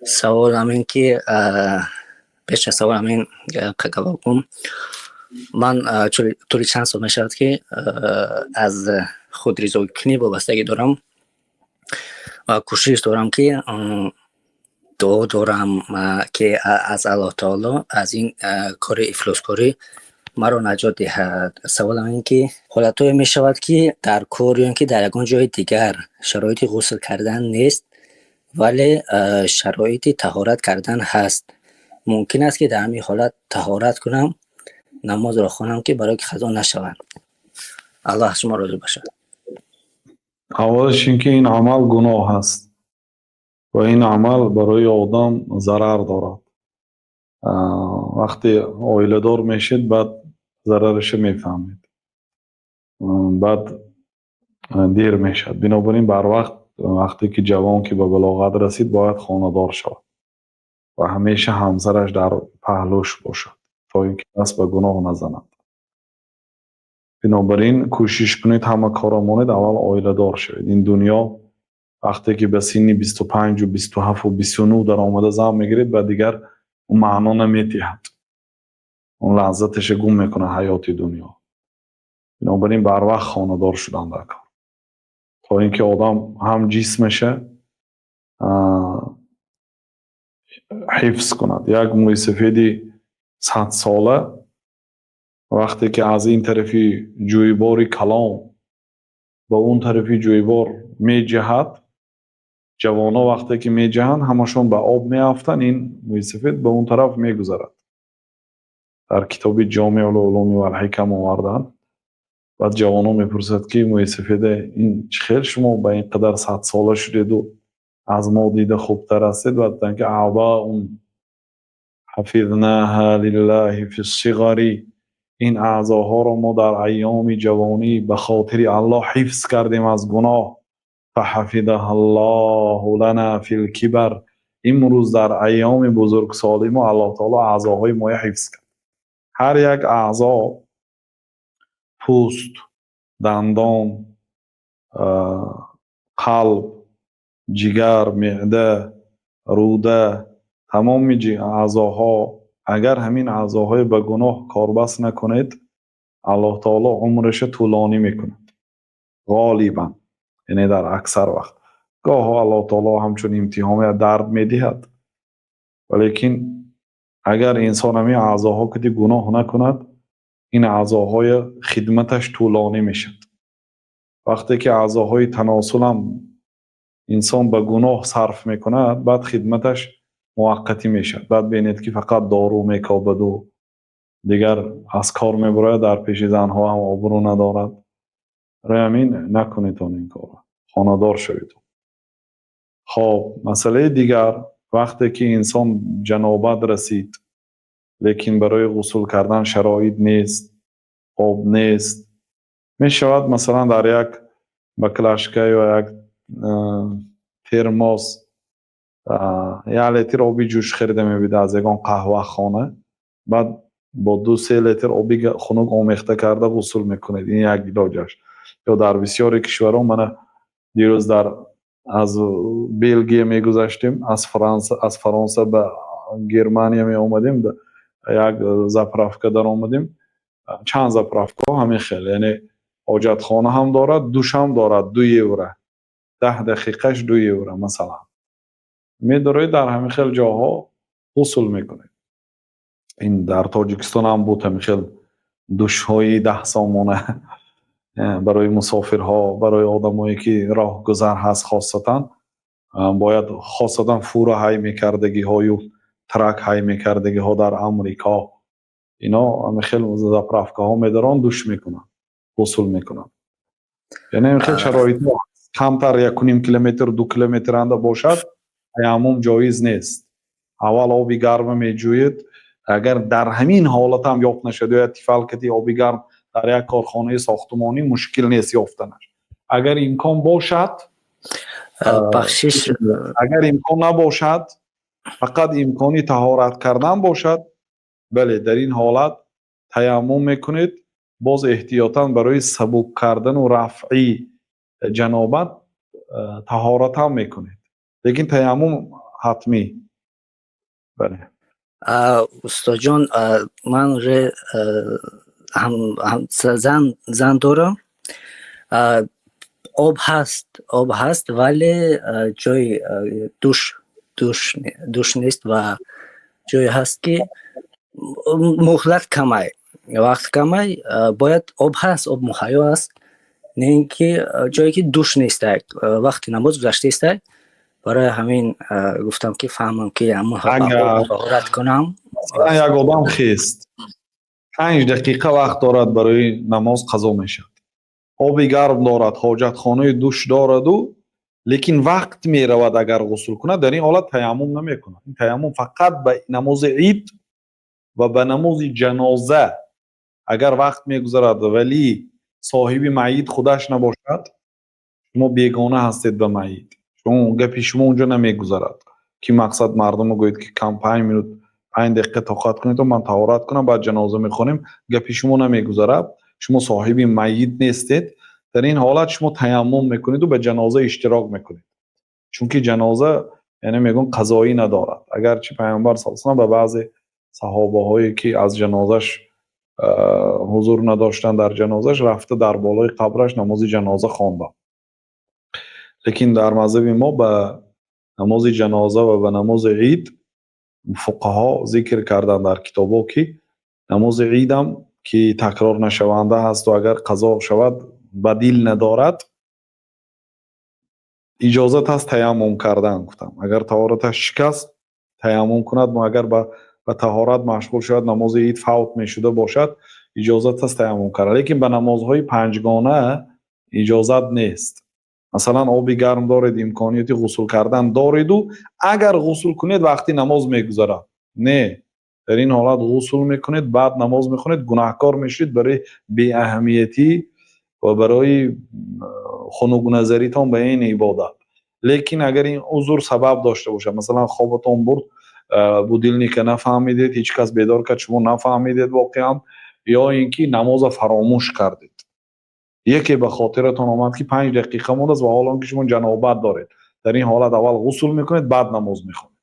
Саволам ин ки, пеш аз саволам ин гапам, ман тӯли чанд сол мешавад, ки аз худризоикунӣ вобастагӣ дорам ва кӯшиш дорам, ки дуо дорам, ки аз Аллоҳ таоло аз ин кори ифлоскорӣ маро наҷот диҳад. Саволам ин ки ҳолатҳое мешавад, ки дар кор ё ин ки дар ягон ҷои дигар шароити ғусл кардан нест, вале шароити таҳорат кардан ҳаст. Мумкин аст, ки дар ҳамин ҳолат таҳорат кунам, намозро хонам, ки барои ки қазо нашавад? Аллоҳ аз шумо розӣ бошад. Аввалаш ин ки ин амал гуноҳ аст ва ин амал барои одам зарар дорад. Вақте оиладор мешед, баъд зарараша мефаҳмед, баъд дер мешавад. Бинобар ин барвақт, вақте ки ҷавон ки ба балоғат расид, бояд хонадор шавад ва ҳамеша ҳамсараш дар паҳлӯш бошад, то ин ки даст ба гуноҳ назанад. Бинобар ин кӯшиш кунед, ҳама корро монед, аввал оиладор шавед. Ин дунё, вақте ки ба синни 25-у 27-у 29 даромада зан мегиред, ба дигар он маъно наметиҳад, он лаззаташа гум мекунад ҳаёти дунё. Бинобар ин барвақт хонадор шудан дар кор, то ин ки одам ҳам ҷисмаша ҳифз кунад. Як мӯйсафеди 100-сола вақте ки аз ин тарафи ҷӯйбори калон ба он тарафи ҷӯйбор меҷаҳад, ҷавонҳо вақте ки меҷаҳанд, ҳамашон ба об меафтанд, ин мӯйсафед ба он тараф мегузарад. Дар китоби Ҷомеъул улуми валҳикам овардаанд. Баъд ҷавонон мепурсад, ки мӯйсафеда, ин чӣ хел шумо ба ин қадар 100-сола шудеду аз мо дида хубтар ҳастед? Баъд гуфтанд, ки أعضاء حفظناها لله في الصغر, ин аъзоҳоро мо дар айёми ҷавонӣ ба хотири Аллоҳ ҳифз кардем аз гуноҳ, فحفظها الله لنا في الكبر, имрӯз дар айёми бузургсолӣ мо Аллоҳ таоло аъзоҳои моя ҳифз кард. Ҳар як аъзо, пӯст, дандон, қалб, ҷигар, меъда, рӯда, тамоми аъзоҳо, агар ҳамин аъзоҳое ба гуноҳ корбаст накунед, Аллоҳ таоло умраша тӯлонӣ мекунад ғолибан, яъне дар аксар вақт. Гоҳо Аллоҳ таоло ҳамчун имтиҳон дард медиҳад, валекин агар инсон ҳамин аъзоҳо кати гуноҳ накунад, ин аъзоҳои хидматаш тӯлонӣ мешавад. Вақте ки аъзоҳои таносулам инсон ба гуноҳ сарф мекунад, баъд хидматаш муваққатӣ мешавад. Баъд бинед, ки фақат дору мекобаду дигар аз кор мебарояд, дар пеши занҳо ҳам обрӯ надорад. Барои ҳамин накунед он ин корро, хонадор шавед. Хоб, масъалаи дигар, вақте ки инсон ҷанобат расид, лекин барои ғусл кардан шароит нест, об нест, мешавад, масалан, дар як баклажка ё як термос як литр оби ҷӯш харида мебида аз ягон қаҳвахона, баъд бо 2-3 литр оби хунук омехта карда ғусл мекунед. Ин як илоҷаш. Ё дар бисёре кишварҳо, мана дирӯз дар аз Белгия мегузаштем, аз Фаронса ба Германия меомадем, як заправка даромадем, чанд заправкаҳо ҳамин хел, яъне ҳоҷатхона ҳам дорад, душам дорад, 2 евро, 10 дақиқаш 2 евро масалан. Медароед, дар ҳамин хел ҷоҳо ғусл мекунед. Ин дар Тоҷикистон ҳам буд, ҳамин хел душҳои 10 сомона барои мусофирҳо, барои одамое ки роҳгузар ҳаст. Хосатан бояд, хосатан фура ҳай мекардагиҳою трак ҳай мекардагиҳо дар Амрико, ино ҳамин хел заправкаҳо медоранд, душ мекунанд, ғусл мекунанд. Яъне ҳамин хел шароитҳо камтар, 1,5 километр, 2 километр анда бошад, таяммум ҷоиз нест. Аввал оби гарма меҷӯед. Агар дар ҳамин ҳолат ҳам ёфт нашад ё тифалкати оби гарм дар як корхонаи сохтумонӣ мушкил нест ёфтанаш, агар имкон бошад. Бахшиш. Агар имкон набошад, фақат имкони таҳорат кардан бошад, бале, дар ин ҳолат таяммум мекунед. Боз эҳтиётан барои сабук кардану рафъи ҷанобат таҳорат ҳам мекунед, лекин таяммум ҳатмӣ. Бале. Устодҷон, ман уже зан дорам. Об ҳаст, об ҳаст, вале ҷои душ нест ва ҷое ҳаст, ки муҳлат камай, вақт камай. Бояд, об ҳаст, об муҳайё аст, не ин ки ҷое ки душ нестай, вақти намоз гузаштаистай. Барои ҳамин гуфтам, ки фаҳмам, ки ҳамон таҳорат кунам. Масалан, як одам хест, 5 дақиқа вақт дорад барои намоз, қазо мешавад. Оби гарм дорад, ҳоҷатхонаи душ дораду, лекин вақт меравад, агар ғусл кунад. Дар ин ҳолат таяммум намекунад. Ин таяммум фақат ба намози ид ва ба намози ҷаноза, агар вақт мегузарад, вале соҳиби майит худаш набошад, шумо бегона ҳастед ба майит, шумо гапи шумо унҷо намегузарад, ки мақсад мардумро гӯед, ки кам 5 минут, 5 дақиқа тоқат кунед, ман таҳорат кунам, баъд ҷаноза мехонем. Гапи шумо намегузарад, шумо соҳиби майит нестед. Дар ин ҳолат шумо таяммум мекунеду ба ҷаноза иштирок мекунед, чунки ҷаноза, яъне мегӯн, қазоӣ надорад. Агарчи Пайғамбар с ба баъзе саҳобаҳое, ки аз ҷанозаш ҳузур надоштанд, дар ҷанозаш рафта, дар болои қабраш намози ҷаноза хонданд, лекин дар мазҳаби мо ба намози ҷаноза ва ба намози ид фуқаҳо зикр карданд дар китобҳо, ки намози идам, ки такрор нашаванда ҳасту агар қазо шавад, бадил надорад, иҷозат аст таяммум кардан. Гуфтам, агар таҳораташ шикаст, таяммум кунад. Агар ба таҳорат машғул шавад, намози ид фавт мешуда бошад, иҷозат аст таяммум кардан. Лекин ба намозҳои панҷгона иҷозат нест. Масалан, оби гарм доред, имконияти ғусл кардан дореду, агар ғусл кунед, вақти намоз мегузарад. Не, дар ин ҳолат ғусл мекунед, баъд намоз мехонед. Гунаҳкор мешавед барои беаҳамиятӣ ва барои хунукназаритон ба ин ибодат. Лекин агар ин узр сабаб дошта бошад, масалан, хобатон бурд, будильника нафаҳмидед, ҳеҷ кас бедор кард, шумо нафаҳмидед воқеан, ё ин ки намоза фаромӯш кардед, яке ба хотиратон омад, ки 5 дақиқа мондааст, ва ҳол он ки шумо ҷанобат доред, дар ин ҳолат аввал ғусл мекунед, баъд намоз мехонед.